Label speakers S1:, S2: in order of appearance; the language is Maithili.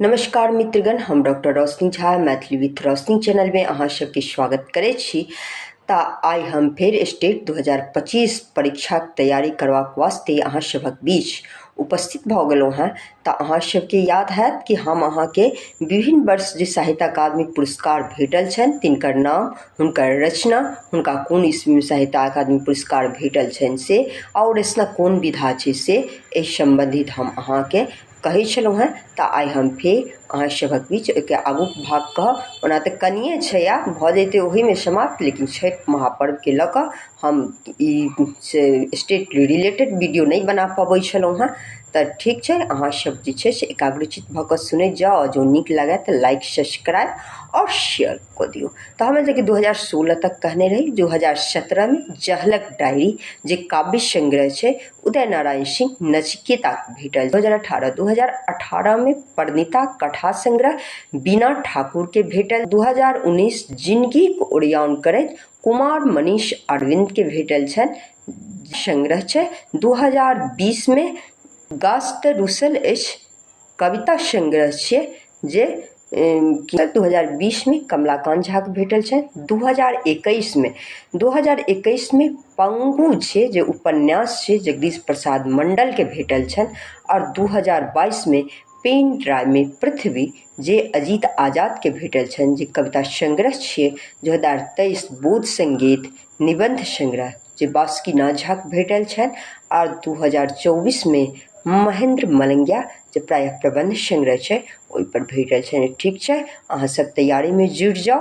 S1: नमस्कार मित्रगण, हम डॉक्टर रोशनी झा मैथिली विथ रोशनी चैनलमे अहाँ सबके स्वागत करै छी। तऽ आइ हम फेर स्टेट 2025 परीक्षाक तैयारी करबाक वास्ते अहाँ सभक बीच उपस्थित भऽ गेलहुँ हेँ। तऽ अहाँ सबके याद हैत कि हम अहाँके विभिन्न वर्ष जे साहित्य अकादमी पुरस्कार भेटल छनि तिनकर नाम, हुनकर रचना, हुनका कोन ईस्वीमे साहित्य अकादमी पुरस्कार भेटल छनि से, आओर रचना कोन विधा छै से, एहि सम्बन्धित हम अहाँके कहै छलहुँ हेँ। तऽ आइ हम फेर अहाँ सभक बीच ओहिके आगूक भाग कहब। ओना तऽ कनिए छै, आब भऽ जेतै ओहीमे समाप्त, लेकिन छठि महापर्वके लऽ कऽ हम ई से स्टेट रिलेटेड वीडियो नहि बना पबै छलहुँ हेँ। तऽ ठीक छै, अहाँ सब जे छै से एकाग्रचित भऽ कऽ सुनैत जाउ, आ जँ नीक लागए तऽ लाइक, सब्सक्राइब आओर शेयर कऽ दियौ। तऽ हम जेकि 2016 तक कहने रही, 2017मे जहलक डायरी जे काव्य संग्रह छै उदय नारायण सिंह नचिकेताक भेटल। 2018मे परिणीता कथा संग्रह बीना ठाकुरके भेटल। 2019 जिनगीक ओरियान करैत कुमार मनीष अरविन्दके भेटल छनि, संग्रह छै। 2020मे गाछ तऽ रुसल अछि कविता संग्रह छियै जे 2020मे कमलाकान्त झाके भेटल छनि। 2021मे पंगु छै जे उपन्यास छै जगदीश प्रसाद मण्डलके भेटल छनि। आओर 2022मे पेन ड्राइवमे पृथ्वी जे अजीत आजादके भेटल छनि जे कविता संग्रह छियै। 2023 बोध संगीत निबन्ध संग्रह जे बासुकीनाथ झाके भेटल छनि। आर 2024मे महेन्द्र मलंगिया जे प्रायः प्रबन्ध संग्रह छै ओहिपर भेटल छनि। ठीक छै, अहाँ सब तैयारीमे जुटि जाउ।